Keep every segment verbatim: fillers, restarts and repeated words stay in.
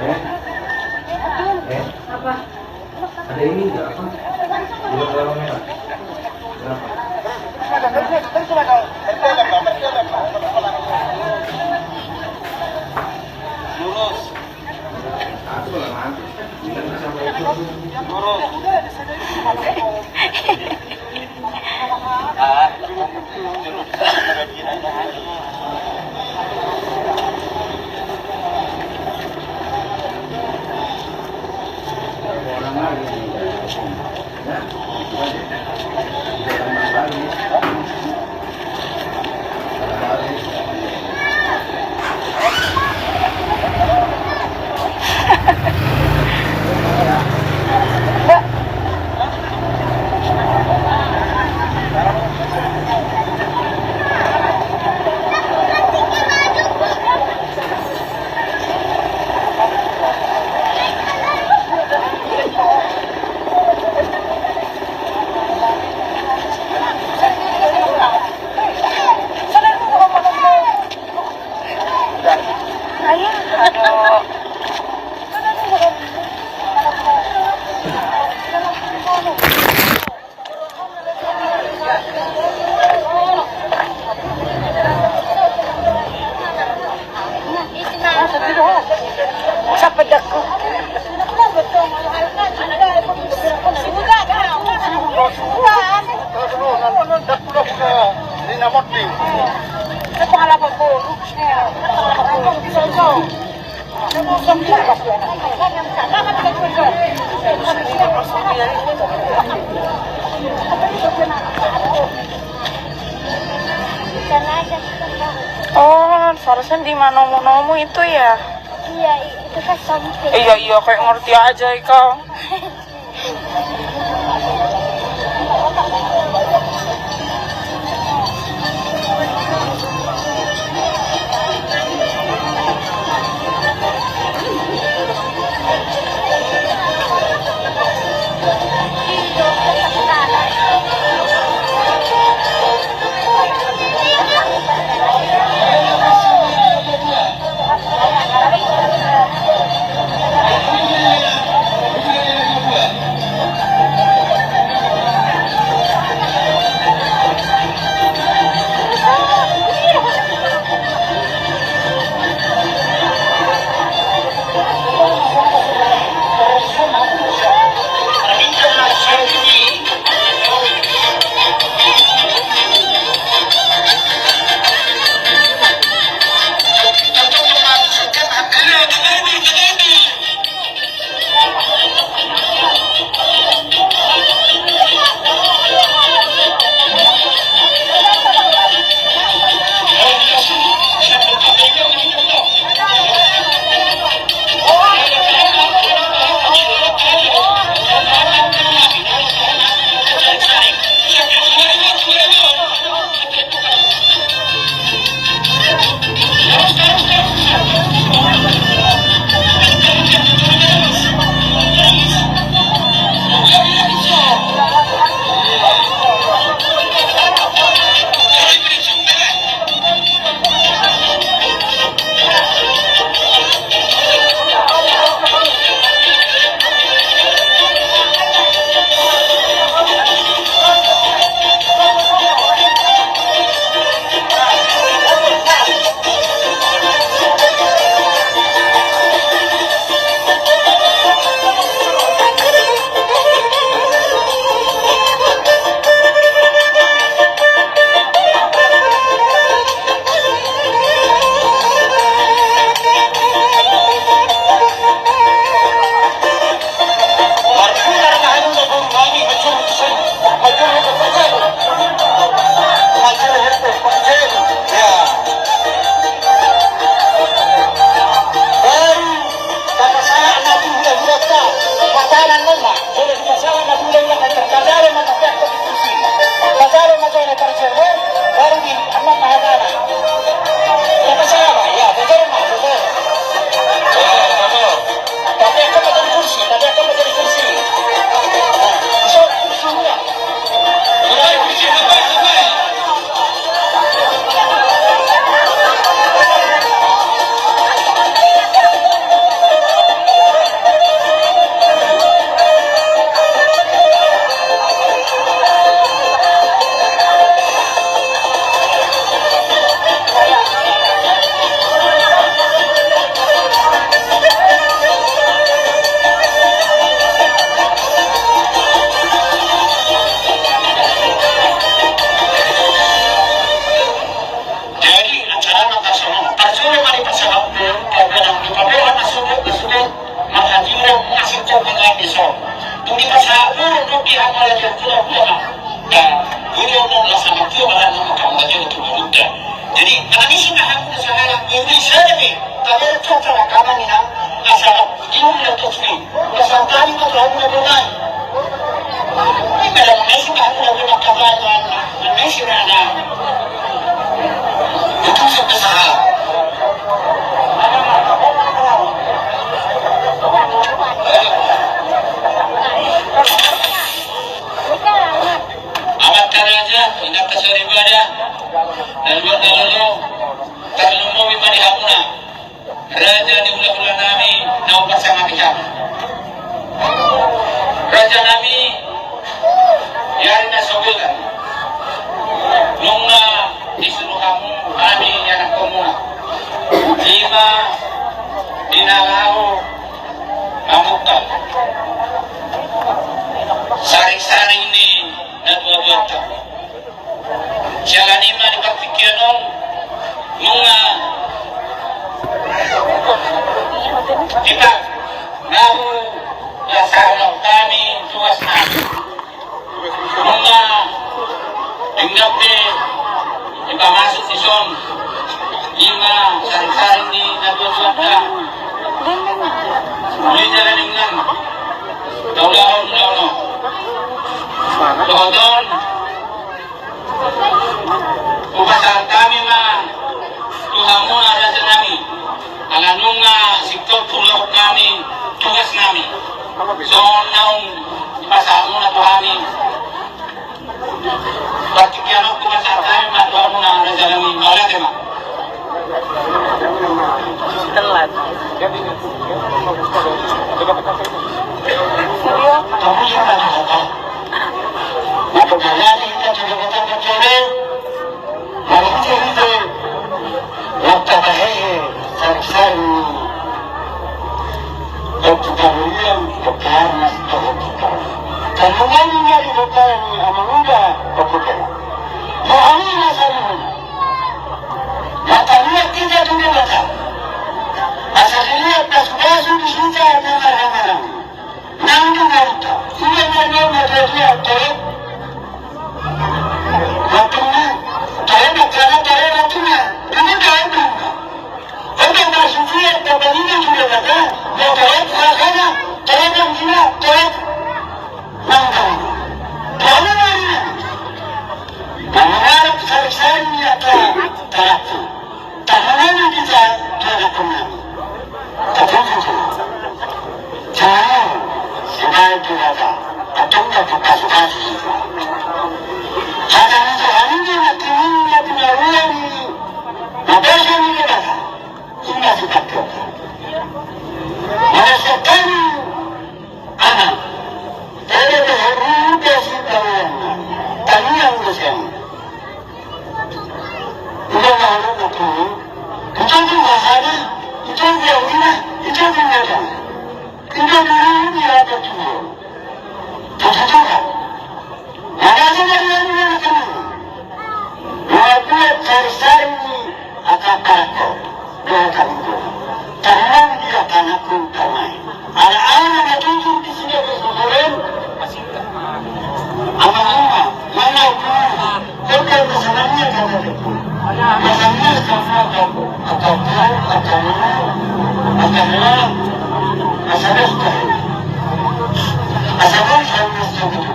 Eh? Eh? Apa? Ada ini enggak apa? Gula garam merah. Berapa? Lurus. Lurus. Oh, seharusnya di manomu-nomu itu ya? Iya, i-, itu kan something. Iya, iya, kayak ngerti aja kau. Guru on las na martua, barang na mangkamu gabe tu guru da. Jadi, ala ni i ma hamu na sahala, guru i sada pe, tabereng tu acara kaman inang, asa di ulu na tosmi, asa tani ma tu hamu na bonai. Ini kada mengisi ma hamu na bonai kapan, mengisi ma na. Itu sampai sahala. Amanta raja, inanta soripada, na luat na lolo, tarlumobi ma di hamuna raja ni hulahula nami na hupasangapi hami. Raja nami, di ari na so goar nunga disuru hamu hami ianakhonmuna, i ma di na laho mamungka saringsaring ni natuatuanta. Siala ni i ma di partingkian on nunga dipangulakhon hami tugas nami. Nunga denggan pe dipamasuk dison, i ma saringsaring ni natuatuanta. Muli jala denggan taulahon ulaon on. Dohot on, hupasahat hami ma tu hamuna raja nami, ala nunga singkop huulahon hami tugas nami songon naung dipasahatmuna tu hami. Partingkian on hupasahat hami ma tu hamuna raja nami, mauliate ma. Telat. Tamuji ma tu Debata. Nunga mangulahon hita tu Debata parjolo, marhitehite lam tapahehe saringsaring ni ompu parhurian, Ompu Arnas dohot Ompu Karna. Tarlumobi ma di pomparan ni amang uda Ompu Pela. Roha ni na saluhutna. Martangiang hita tu Debata asa dilehon pasupasu di hita na marhahamaranggi. Nang di Marta, ia na dua na dua dia torop. Waktu na torop, waktu na torop, waktu na. Ini torop, torop. Oda marsusuan, torop ini sudah kata, mau torop, kakana, torop yang gila, torop. Nang torop. Torop yang gila. Nang torop, sarik-sarik ni ata, torop. Tahalangi hita tu anakhonnami. Tapuji hita. Jangan, jangan tu hata. Antong dapat kasih-kasih hita. Hata ni Tuhan ini na tinggi, na pinaruan ini. Na basa ni Debata. Ini na sifat Tuhan. Mana setan Anak, tadi tu hari ini dia si tangiang, tangiang tu siang. Udah lah, udah lah, tuh. Itu tuh bahaya, itu dia ini, itu dia ada. Itu dulu ini ada tuh. Tuh, tuh, tuh. Mangajari ari-ari na tama. Mauliate saring-saring ni angka parangko. Dohot hamu. Tarlumobi di angka anakku parumaen. Ala ahu na tutu di sini di sosoren. Amang uma, mana uku. Kota Tasmania kata aku. Tasmania sama aku. Aku tahu, aku tahu. Aku tahu. Asal tahu. Asal tahu, asal tahu.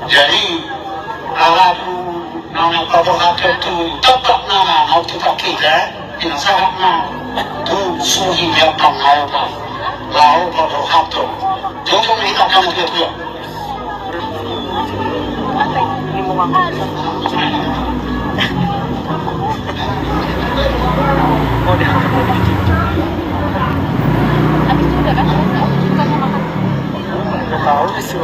Jadi, ala tu na naeng paborhathon tu tampak nama mau tu kaki, eh? Ina sahat ma tu suhi ni ampang na opat. Laho paborhathon. Tutu ma hita angka na tuatua. Habis itu udah kan? Udah tahu sih.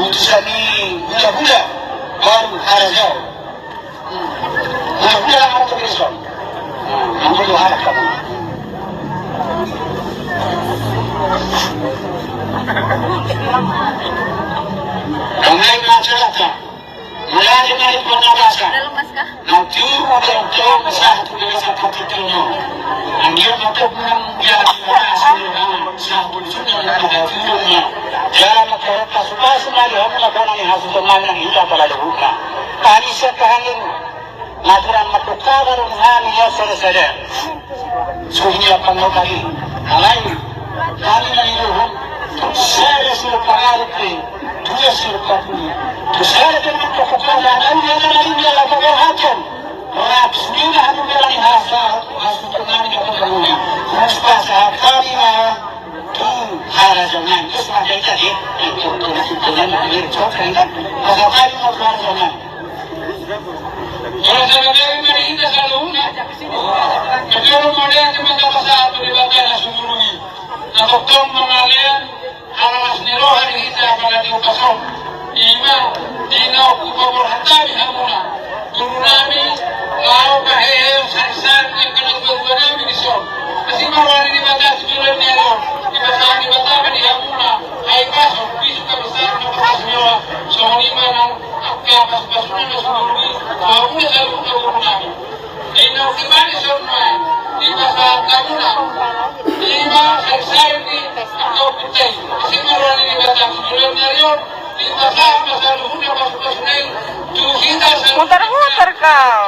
Utusan ni hulahula baru harajaon. Hmm. Hulahula harajaon. Hmm. Hulahula harajaon. Mulai na cerita. Mulai na cerita. Na tiur ma biang tong sahat tu desa Patitino. Anggiat ma tong nang biang tong sahat tu desa Patitino. Jala ma tong pasu-pasu ma di hamu na bona ni hasuhuton nami nang hita pala luhutna. Tani siap kahangin. Naturan ma tong kabar nami ya sada-sada. Suhia pangokari. Alai. Kami na iluhon. Sada silupa arit pe. Dua silupa puli. Sada pe nang toko pada. Alai dia na lain dia lapa berhaton. Rap sudina hatu berani hasa. Hasu penani kata kami. Terus pas kami ma. Tu harajaon. Terus pakai tadi. Itu tu tu tu yang kami cok kan. Pas kami ma tu harajaon. Jala sada-sada ma di hita saluhutna. Jala mauliate ma tapasahat tu Debata na sumurung i. Na tongtong mangalean hararas ni roha di hita pala di upas on. Ima di naung hupaborhat hami hamuna. Guru nami, laho pahehe sari-sari ni angka na tua-tua nami di son. Asi ma roha ni Debata tu joloan ni ari on. Dipasahat Debata ma di hamuna hahipason, bisuk, habisaron, hahipason ni roha. Songon i ma nang angka pasu-pasuna na sumurung i, tu hamuna saluhutna guru nami. Di naung dipasahat hamuna, ima sari-sari ni angka ompunta i. Asi ma roha ni Debata tu joloan ni ari on, dipasahat ma saluhutna pasu-pasuna i tu hita saluhutna. Mutar-mutar kau.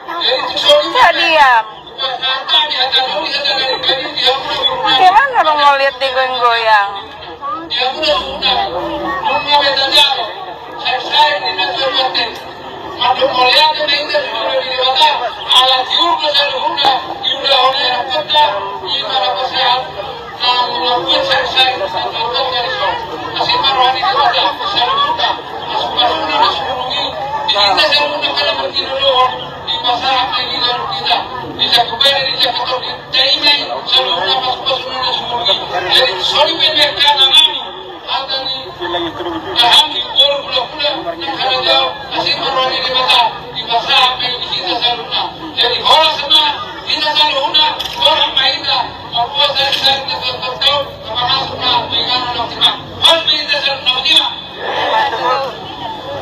Jadi tu soli. Cak diam. Bagaimana lo melihat digoyang-goyang? Dipasahat ma i di dalam kita, di jago bere, di jago tondi, taima i saluhutna pasu-pasuna na sumurung i. Jadi sori pe di angka nami, hata ni hami boru hulahula nang harajaon, asi ma roha ni Debata, dipasahat ma i di hita saluhutna. Jadi horas ma hita saluhutna, horas ma hita, mamboan sari-sari na tongtong, na pamasuk ma tu inganan na optimal. Horas ma hita saluhutna, optimal.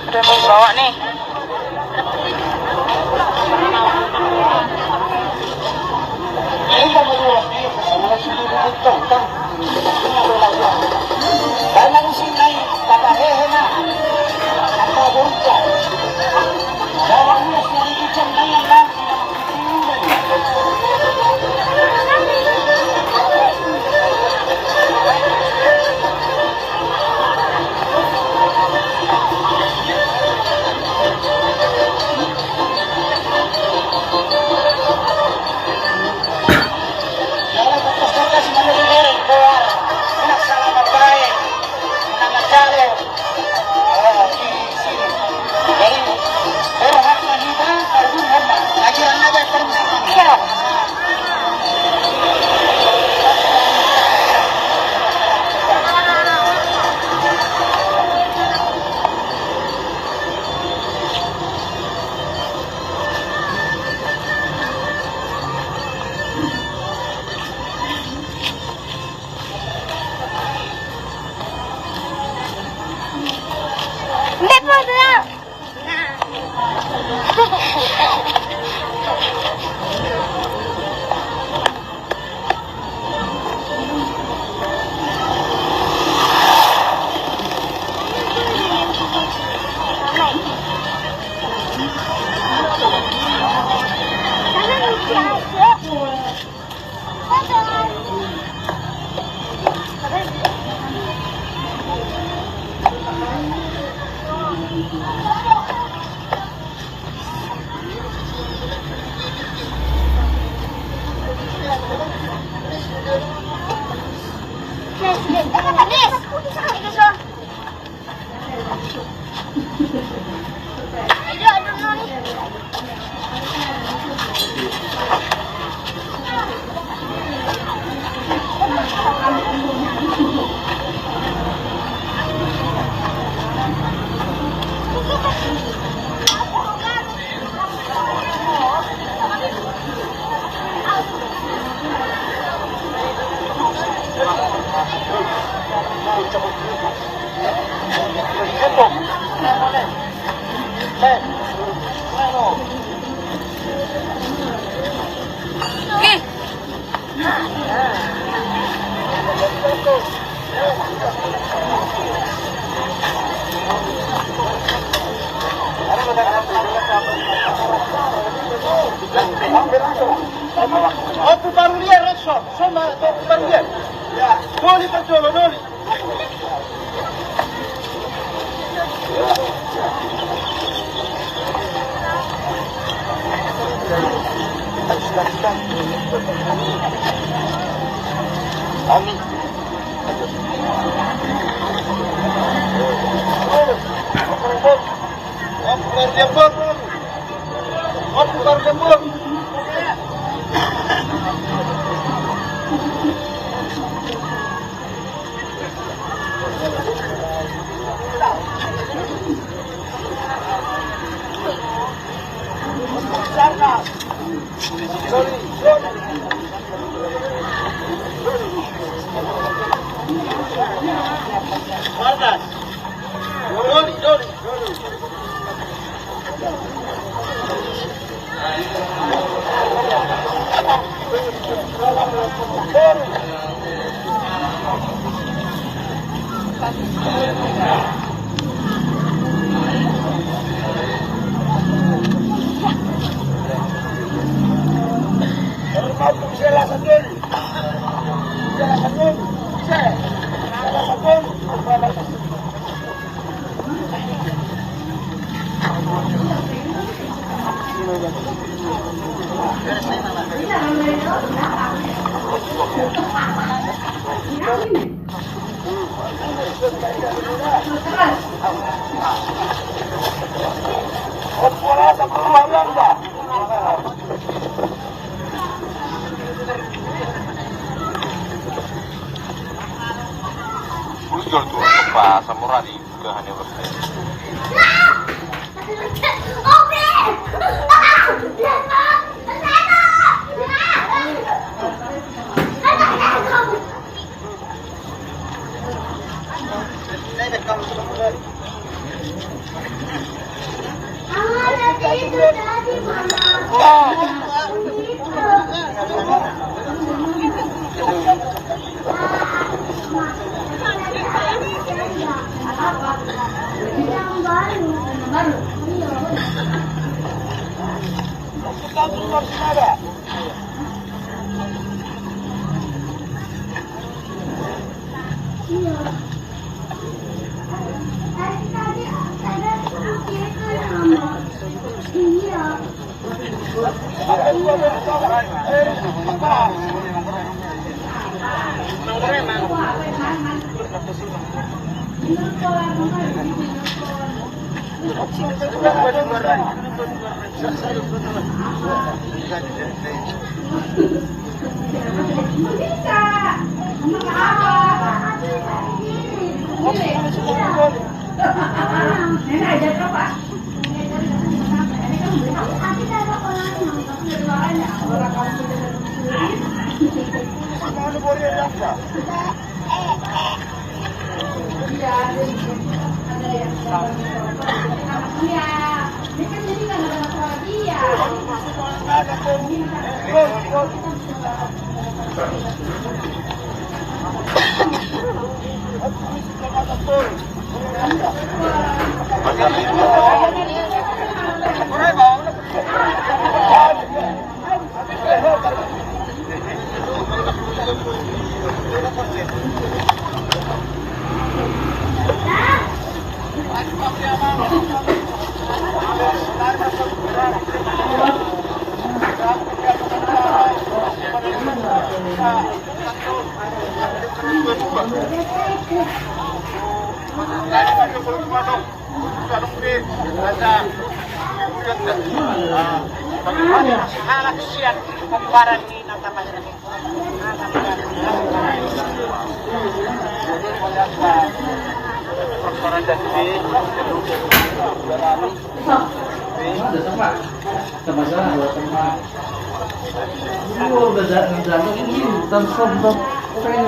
Udah mau bawa nih. Ompu Parulian, Rexon, soma tu Ompu Parulian. Doli parjolo, doli. Ujol tu Pak Samurani. Mana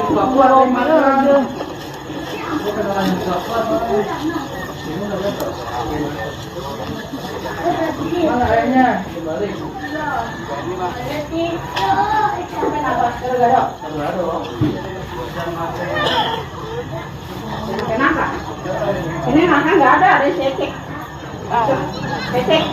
airnya? Kenapa? Ini makan nggak ada, ada cecek. Cecek.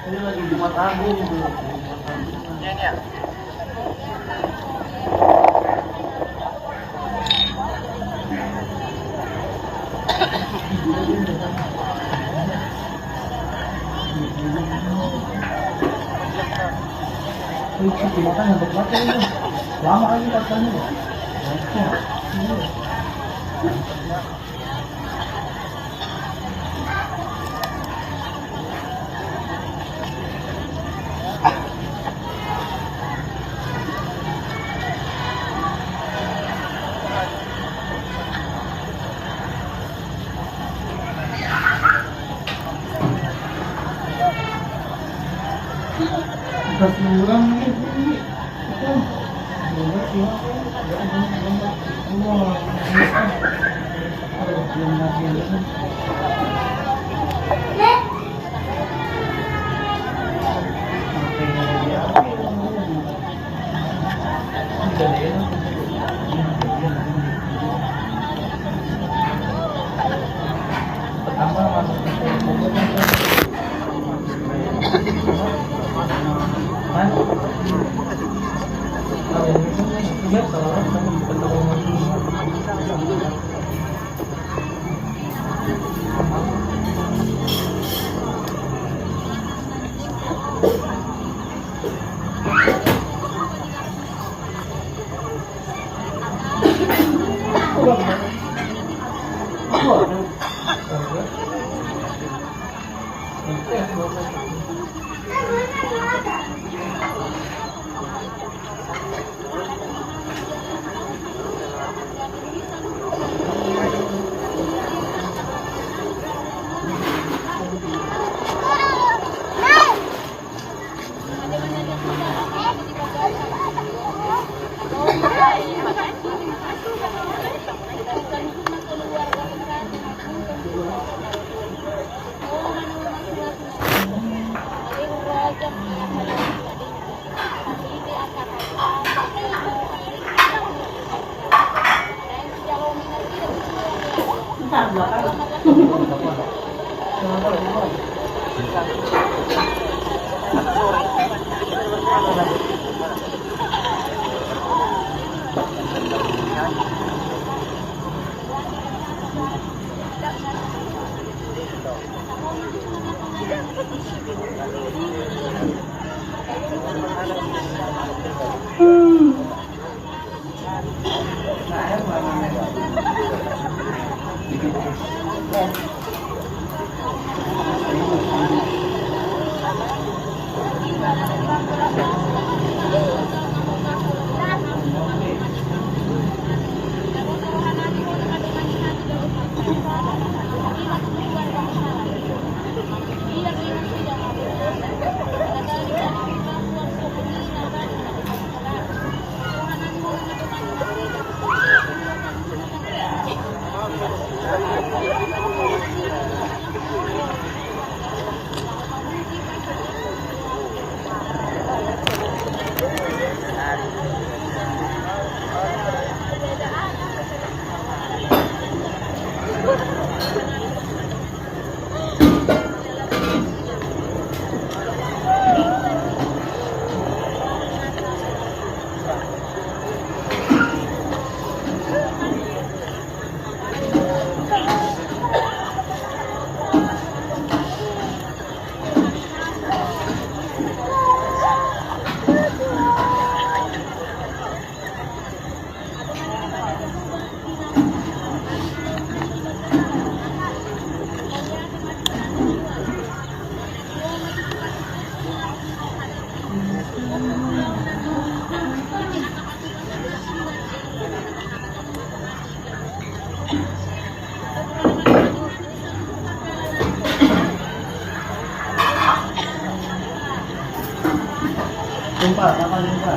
Ini lagi Jumat Agung tuh. Iya, iya. Wih, cuci makan ngebet banget ini. Lama lagi katanya. Iya. Jumpa, kapan jumpa?